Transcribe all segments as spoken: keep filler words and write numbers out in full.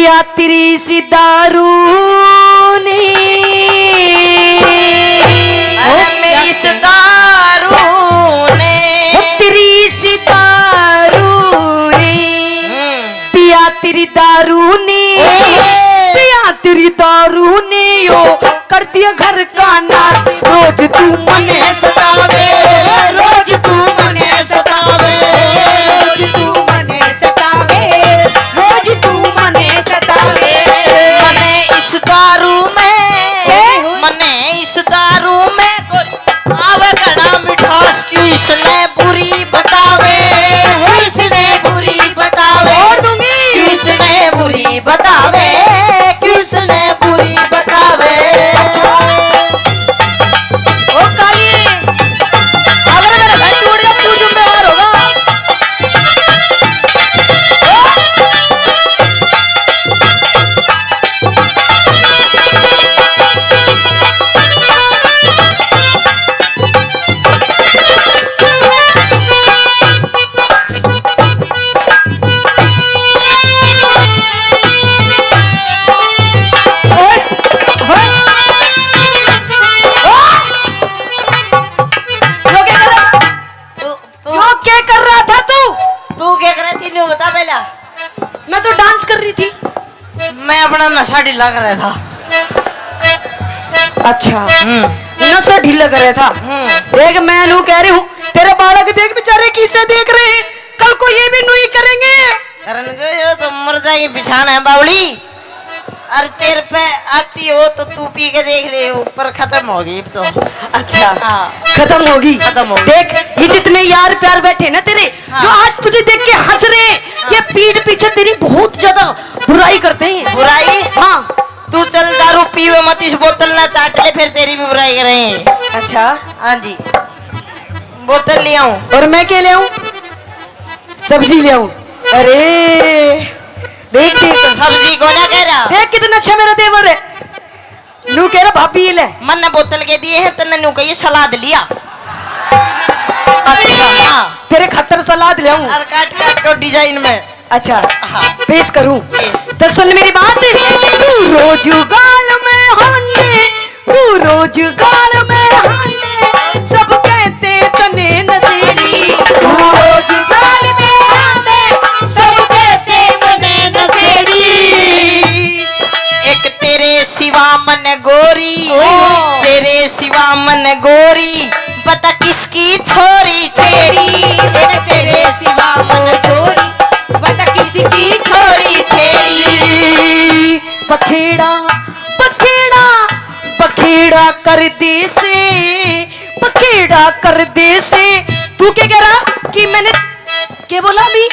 या तेरी सी दारू ने, अरे मेरी सी दारू ने, ओ तेरी सी दारू ने, हम्म। पिया तेरी दारू ने, ओए। पिया तेरी दारू ने यो कर दिया घर का नाश। रोज तू मने सतावे, रोज तू मने सतावे, रोज तू मने सतावे, रोज तू मने सतावे। मने इस दारू में, के? मने इस दारू में कोई आवे घना मिठास, क्यों इसने बुरी बतावे, क्यों इसने बुरी बतावे, और दूंगी। क्यों इसने बुरी बतावे, क्यों इसने बुरी बतावे। अच्छा। ओ काली, अगर मेरा घर टूट गया, तू जिम्मेवार होगा। तू, तू यो क्या कर रहा था तू? तू क्या कर रही थी, न्यू बता पहला। मैं तो डांस कर रही थी। मैं अपना नशा ढीला कर रहा था। अच्छा, हम्म। नशा ढीला कर रहा था। हम्म। देख, मैं नू कह रही हूँ, तेरे बालक देख बेचारे किसे देख रहे हैं, कल को ये भी नू ही करेंगे। करने दो, यो तो मुर्दा की बिछाना है बावली। अरे तेरे पे आती हो तो तू पी के देख ले, ऊपर खत्म होगी अब तो। अच्छा, हाँ। खत्म होगी। खत्म होगी। देख, ये जितने यार प्यार बैठे ना तेरे, हाँ। जो आज तुझे देख के हंस रहे हैं, हाँ। ये पीठ पीछे तेरी बहुत ज्यादा बुराई करते हैं। बुराई? हाँ। तू चल दारू पीवे मत, इस बोतल ना चाट ले, फिर तेरी भी बुराई करें। अच्छा। हाँ जी, बोतल ले आऊं। और मैं क्या ले आऊं? सब्जी ले आऊं। अरे देख, देख। सब्जी को ना कह रहा। देख कितना अच्छा मेरा देवर है। नू कह रहा भाभी ले। मन ने बोतल के दिए हैं, तन्ने नू कहिए सलाद लिया। अच्छा। हाँ। तेरे खातर सलाद ले आऊं। और काट काट के डिजाइन में। अच्छा। हाँ। पेश करूं? पेश। तो सुन मेरी बात। तू रोज गाल में हांडे, तू रोज गाल में हांडे, सब कहते तने नशेड़ी। तू रोज गाल में हांडे, सब कहते मने नशेड़ी। एक तेरे सिवा मन गोरी, ओए। तेरे सिवा मन गोरी, बता किसकी छोरी छेड़ी। एक तेरे सिवा मन छोरी, बता किसकी छोरी छेड़ी। बखेड़ा, बखेड़ा, बखेड़ा कर दे से, बखेड़ा कर दे से। तू क्या कह रहा कि मैंने, के बोला अभी?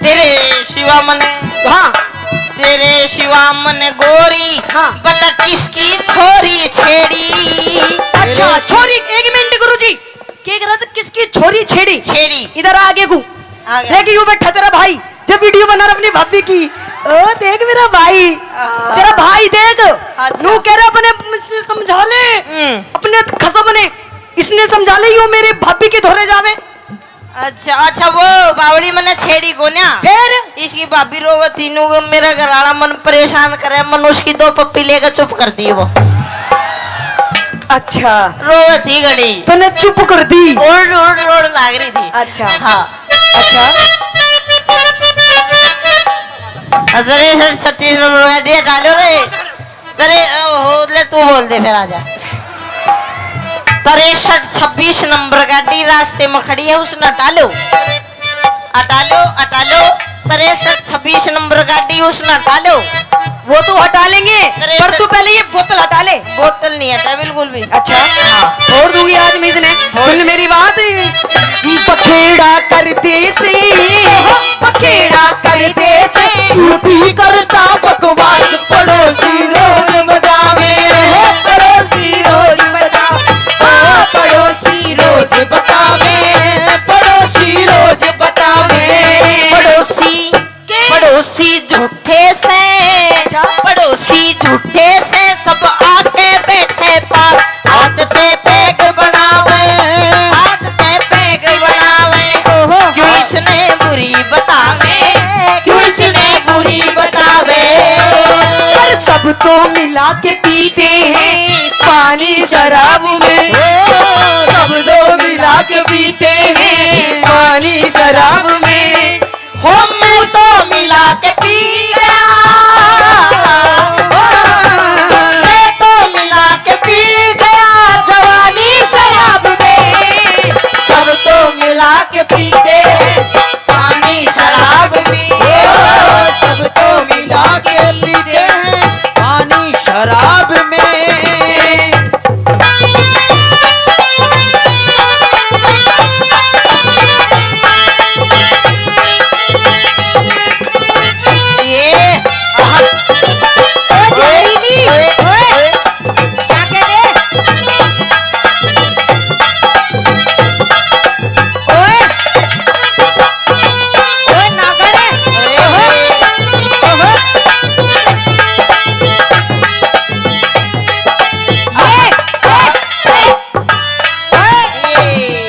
तेरे सिवा मने, हाँ। तेरे सिवा मने गोरी, हाँ। बता किसकी छोरी छेड़ी। अच्छा, तेरे छोरी, एक मिनट गुरुजी। के कह रहा था, किसकी छोरी छेड़ी? छेड़ी। इधर आ आगे को। आ गया। देख, यू बैठा तेरा भाई, जो वीडियो बना रहा अपनी भाभी की। ओ, देख मेरा भाई, आ। तेरा भाई देख, अच्छा। नू कह रहा अपने समझा ले, हम्म। अपने खसम ने, इसने समझा ले, यो मेरे भाभी के धोरे जावे। अच्छा, अच्छा, वो बावली मने छेड़ी कोन्या। फिर? इसकी भाभी रोवत थी, नू मेरा घर वाला मन परेशान करे, मन उसकी दो पप्पी लेकर चुप कर दी वो। अच्छा। रोवत थी घड़ी। तने चुप कर दी? रोड़, रोड़, रोड़ लाग रही थी। अच्छा। हाँ। अच्छा। अरे सर, छत्तीस नंबर का दिया डालो रे। तेरे, ओ, हो, ले, तू बोल दे, फिर आजा। तिरसठ छब्बीस नंबर गाड़ी रास्ते में खड़ी है, उसने हटा लो, हटा लो, हटा लो। तिरसठ छब्बीस नंबर गाड़ी, उसने हटा लो। वो तो हटा लेंगे, तिरसठ। पर तू पहले ये बोतल हटा ले। बोतल नहीं हटा बिल्कुल भी। अच्छा, हाँ। फोड़ दूंगी आज मैं इसने। फोड़। सुन मेरी बात, बखेड़ा कर दे से, बखेड़ा कर दे से, तू भी करता बकवास। पड़ोसी रोज बतावे, पड़ोसी रोज बतावे, हाँ, पड़ोसी रोज बतावे, पड़ोसी रोज बतावे। पड़ोसी, के? पड़ोसी झूठे से, अच्छा। पड़ोसी झूठे से, सब आके बैठे पास, हाथ से पैग बनावे, हाथ से पैग बनावे। ओहो। क्यों इसने बुरी बतावे, क्यों इसने बुरी बतावे। तो मिला के पीते हैं पानी शराब में, सब तो मिला के पीते हैं पानी शराब में। हो, मैं तो मिला के पी गया, मैं तो मिला के पी गया जवानी शराब में। सब तो मिला के पीते हैं पानी शराब में, ओ, सब तो मिला के पीते हैं पानी शराब में। ये, आहा। ओ, जहरीली। ओए, ओए। ओए। क्या कह रहे? ओए। ओए, नागर है। ओए, ओए। ओए। ये, ये, ये, ये।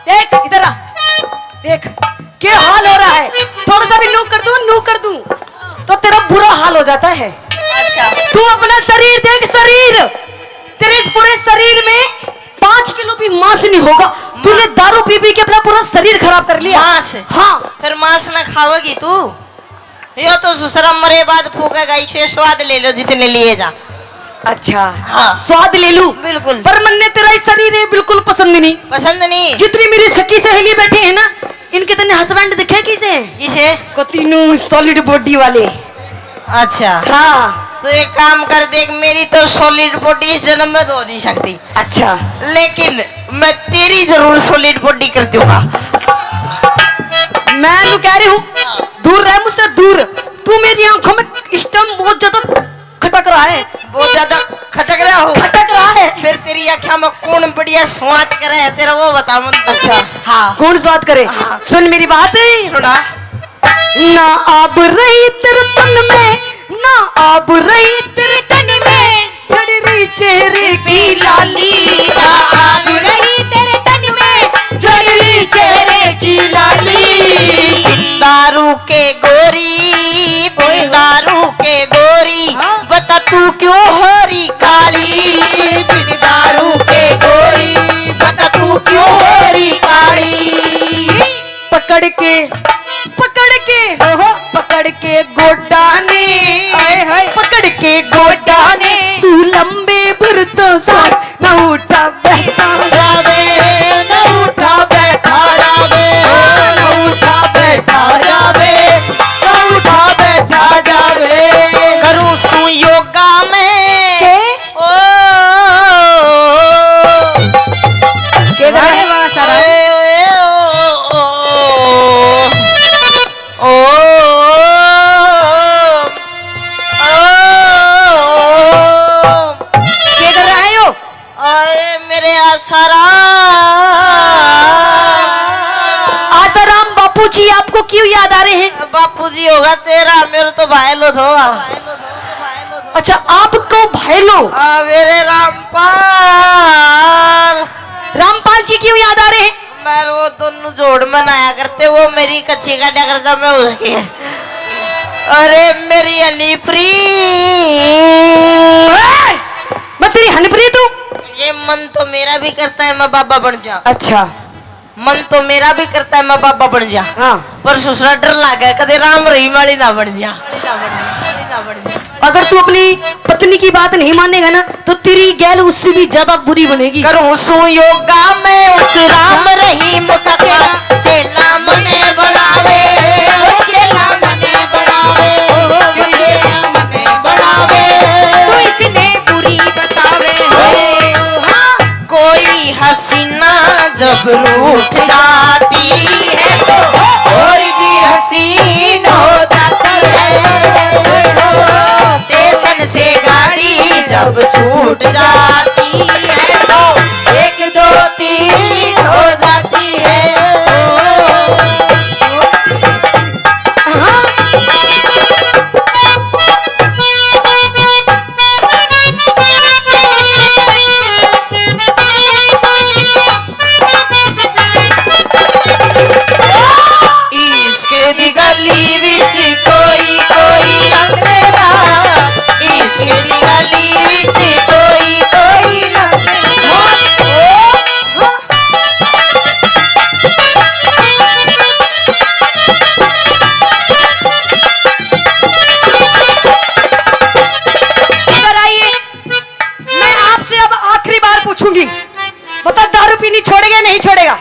देख, इधर आ। देख, क्या हाल हो रहा है। थोड़ा सा भी नू कर दूं, नू कर दूं, तो तेरा बुरा हाल हो जाता है। अच्छा। तू अपना शरीर देख, शरीर। तेरे इस पूरे शरीर में पाँच किलो भी मांस नहीं होगा। तूने दारू पी पी के अपना पूरा शरीर खराब कर लिया। मांस? हाँ। फिर मांस ना खावेगी तू? यो तो ससुरा मरे बाद फूकेगा, इसे स्वाद ले लो जितने लिए जा। अच्छा। हाँ। स्वाद ले लूं? बिल्कुल। पर मन्ने तेरा ही शरीर है बिल्कुल पसंद नहीं। पसंद नहीं? जितनी मेरी सखी सहेली बैठी है ना, इनके तने हस्बैंड दिखे किसे? किसे? कती नू सॉलिड बॉडी वाले। अच्छा। हाँ। तो एक काम कर, देख, मेरी तो सॉलिड बॉडी इस जन्म में तो हो नहीं सकती। अच्छा। लेकिन मैं तेरी जरूर सॉलिड बॉडी कर दूंगा। मैं तो कह रही हूँ, दूर रह मुझसे, दूर। तू मेरी आंखों में इस टाइम बहुत ज्यादा खटक रहा है। बहुत ज्यादा खटक रहा हो? खटक रहा है। फिर तेरी आंखों में कौन बढ़िया स्वाद करे है तेरा, वो बता मन। अच्छा। हाँ। कौन स्वाद करे? हाँ। सुन मेरी बात। सुना। ना आब रही तेरे तन में, ना आब रही तेरे तन में, झड़ रही चेहरे की लाली। ना आब रही तेरे तन में, झड़ रही चेहरे की लाली। दारू के गोरी, बिन दारू के गोरी, हाँ। बता तू क्यों हो रही काली? बिन दारू के गोरी, बता तू क्यों हो रही काली? पकड़ के, पकड़ के, ओहो। पकड़ के गोडा ने, हाय, हाय। पकड़ के गोडा ने, तू लंबे बुरतों सांस, ना उठा बैठा जावे, ना उठा बैठा जावे, ना उठा बैठा जावे, ना उठा बैठा जावे। करूं सू योगा में। के? ओ, के करे? वाह, वाह, सारा। ओ, ओ, ओ, ओ, ओ, ओ। के कर रहा है यो? आए मेरे आसाराम। आसाराम बापू जी आपको क्यों याद आ रहे हैं? बापू जी होगा तेरा, मेरे तो भाई लो थो। अच्छा, आपको भाई लो? आ, मेरे रामपाल। रामपाल जी क्यों याद आ रहे हैं? मैं वो दोनों जोड़ में नहाया करते, वो मेरी कच्ची का डगर था, मैं उसकी। अरे मेरी हनीप्री। ओए! मैं तेरी हनीप्री तू? ये मन तो मेरा भी करता है मैं बाबा बन जा। अच्छा। मन तो मेरा भी करता है मैं बाबा बन जा। हाँ। पर ससुरा डर लागे, कदे राम रहीम वाली ना बन जा। अगर तू अपनी पत्नी की बात नहीं मानेगा ना, तो तेरी गैल उससे भी ज्यादा बुरी बनेगी। करूं सू योगा मैं उस राम रहीम का, चेला मने बनावे, चेला मने बनावे, चेला मने बनावे। तू इसने बुरी बतावे। हाँ। कोई हसीना जब रूठ जाती है तो और भी हसीन हो जाती है। स्टेशन से गाड़ी जब छूट जाती है तो एक दो तीन हो जाती है। हाँ।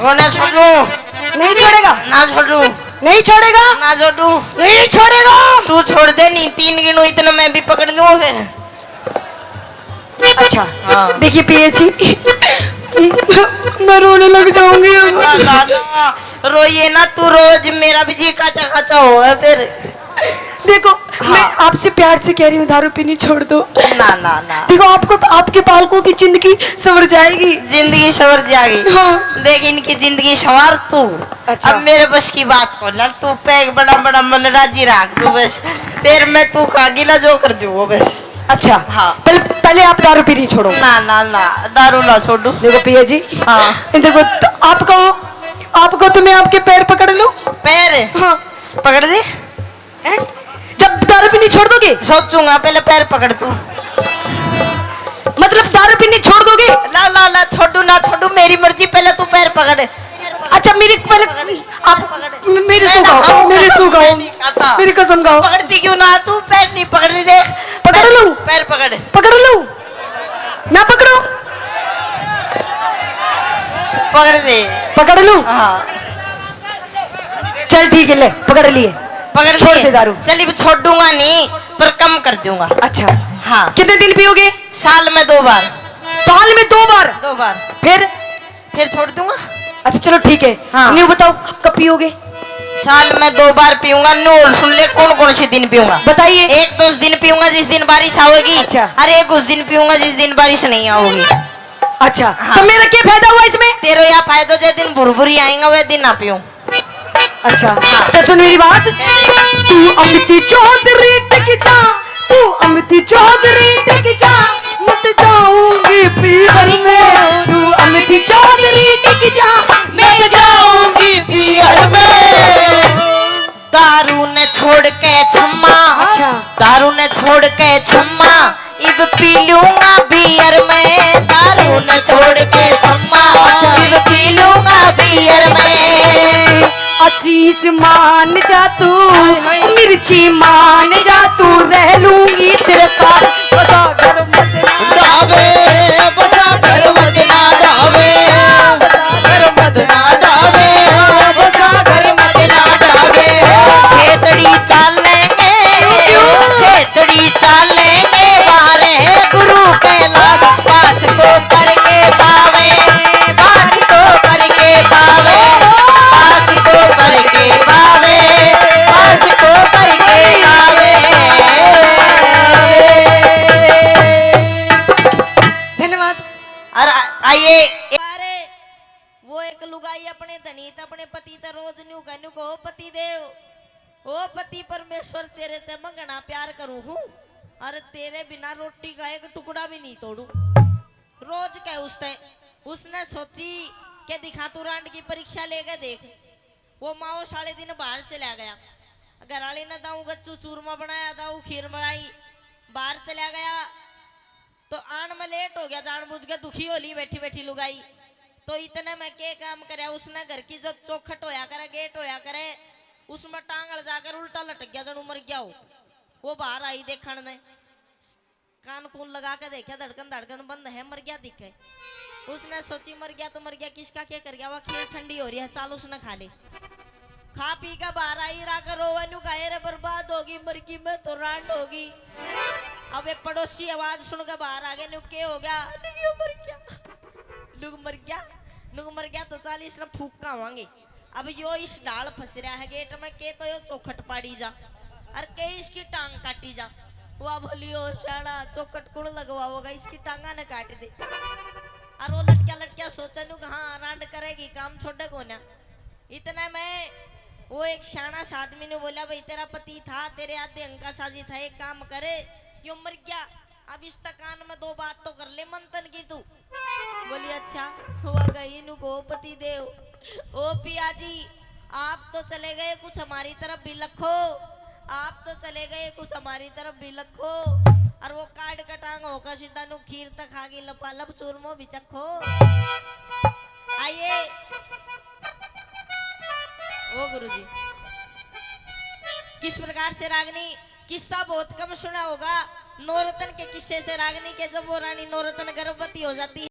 वो ना छोड़ू। नहीं छोड़ेगा? ना छोड़ू। नहीं छोड़ेगा? ना छोड़ू। नहीं छोड़ेगा? तू छोड़ दे, नहीं तीन गिनू इतना मैं भी पकड़ लूँ फिर। अच्छा। हाँ। देखिए पिया जी, मैं रोने लग जाऊंगी अब। ना, ना, ना, रोइए ना तू, रोज मेरा भी जी काचा काचा होगा फिर। देखो, हाँ। मैं आपसे प्यार से कह रही हूँ, दारू पीनी छोड़ दो। ना, ना, ना। देखो, आपको, आपके बालकों की जिंदगी संवर जाएगी। जिंदगी संवर जाएगी। हाँ। देख, इनकी जिंदगी संवार तू। अच्छा। अब मेरे बस की बात को ना, तू पैग बड़ा बड़ा मन राजी रख तू बस। फिर मैं तू का गिला जो कर दूँ वो बस। अच्छा। हाँ। पहले, पहले आप दारू पीनी छोड़ो। ना, ना, ना, दारू ना छोड़ू। देखो पिया जी। हाँ। देखो, तो आपको, आपको तो मैं आपके पैर पकड़ लूँ। पैर? हाँ। पकड़ दे। हैं? जब दारू पीनी छोड़ दोगे? सोचूंगा, पहले पैर पकड़ तू। मतलब दारू पीनी छोड़ दोगे? ला, ला, ला, छोड़ू ना छोड़ू, मेरी मर्जी, पहले तू पैर पकड़। अच्छा, मेरी पहले, आप मेरी सू खाओ, मेरी सू खाओ, मेरी कसम खाओ। पकड़ती क्यों ना तू? पैर नहीं पकड़ रही, देख। पकड़ लूं? पैर पकड़। पकड़ लूं? ना पकड़ो? पकड़ दे। पकड़ लूं? हाँ। चल ठीक है, ले, पकड़ लिए। पकड़ छोड़ लिए। दे दारू। चल, अब छोड़ूंगा नहीं, पर कम कर दूंगा। अच्छा। हाँ। कितने दिन पियोगे? साल में दो बार। साल में दो बार? दो बार। फिर? फिर छोड़ दूंगा। अच्छा, चलो ठीक है। हाँ। न्यू बताओ, क-, कब पियोगे? साल में दो बार पीऊंगा। न्यू और सुन ले, कौन कौन से दिन पीऊंगा। बताइए। एक तो उस दिन पीऊंगा जिस दिन बारिश आओगी। अच्छा। और एक उस दिन पीऊंगा जिस दिन बारिश नहीं आओगी। अच्छा, हाँ। तो मेरा क्या फायदा हुआ इसमें? तेरा यह फायदा, जो दिन भुरभुरी आएगा, वह दिन ना पीऊं। अच्छा, तो सुन मेरी बात। तू अमित चौधरी टिक जा, तू अमित चौधरी टिक जा, मत जाऊंगी पीवर में। तू अमित चौधरी टिक जा, मैं जाऊंगी पीवर में। दारू ने छोड़ के छम्मा, अच्छा। दारू ने छोड़ के छम्मा, इब पी लूंगा बियर में। दारू ने छोड़ के छम्मा, अच्छा। इब पी लूंगा बियर में। आशीष मान जा तू, हाय, हाय। मिर्ची मान जा तू, रह लूंगी तेरे पास। बसा घर मत ना डावे, बसा घर मत ना डावे, बसा घर मत ना डावे, बसा घर मत ना डावे। खेतड़ी चालेंगे, क्यों? खेतड़ी चालेंगे, बारे गुरु कैलाश पास को करके पावे, पास को करके पावे, पास को करके पावे, पास को करके पावे। धन्यवाद। और आ-, आइए। अरे, वो एक लुगाई अपने धनी ते, अपने पति ते रोज न्यू कह, न्यू कहो, "पति देव, ओ पति परमेश्वर, तेरे ते मैं घना प्यार करूं हूं, अरे तेरे बिना रोटी का एक टुकड़ा भी नहीं तोड़ू।" रोज कह उसते। उसने सोची के दिखा, तू रांड की परीक्षा लेके देख। वो माओ साले दिन बाहर चला गया, घर वाले ने दाऊ गच्चू चूरमा बनाया, दाऊ खीर बनाई, बाहर चला गया। तो आन में लेट हो गया, जानबूझ के दुखी हो ली बैठी बैठी लुगाई। तो इतने में के काम करया, उसने घर की जो चौखट होया करे, गेट होया करे, उसमें टांगल जाकर उल्टा लटक गया, जणू मर गया हो। वो बाहर आई देखण ने, कान कून लगा के देखे, धड़कन धड़कन बंद है, मर गया दिखे। उसने सोची, मर गया तो मर गया, किसका के कर गया, वह खीर ठंडी हो रही है, चाल उसने खा ले। खा पी के बाहर आई, रा के रोवे न्यू कहे, "रे बर्बाद होगी, मर गई मैं तो, रांड होगी।" अब एक पड़ोसी आवाज सुन के बाहर आ गए, "न्यू के हो गया?" "न्यू मर गया।" "न्यू मर गया, न्यू मर गया तो चाल इसने फूक का आवांगे।" अब यो इस डाल फंस रहा है गेट में, के तो यो चौखट पाड़ी जा, और के इसकी टांग काटी जा। वह बोली, "ओ शाला, चौखट कौन लगवाओगा, इसकी टांगा ने काट दे।" और वो लटकिया लटकिया सोचे न्यू, "हाँ, रांड करेगी, काम छोड़े को ना।" इतने में वो एक सियाणा सा आदमी ने बोला, "भाई, तेरा पति था, तेरे आधे अंग का साझी था, एक काम करे, यो मर गया, अब इस तकान में दो बात तो कर ले मंथन की तू।" बोली, "अच्छा।" हुआ गई नु को पति देव, "ओ पिया जी, आप तो चले गए, कुछ हमारी तरफ भी लखो, आप तो चले गए, कुछ हमारी तरफ भी लखो।" और वो काट कटांग होकर सीधा नु खीर तक खा गई, लपालप चूरमो भी चखो। आइए। ओ गुरु जी, किस प्रकार से रागनी, किस्सा बहुत कम सुना होगा नौरतन के किस्से से रागनी के, जब वो रानी नौरतन गर्भवती हो जाती है।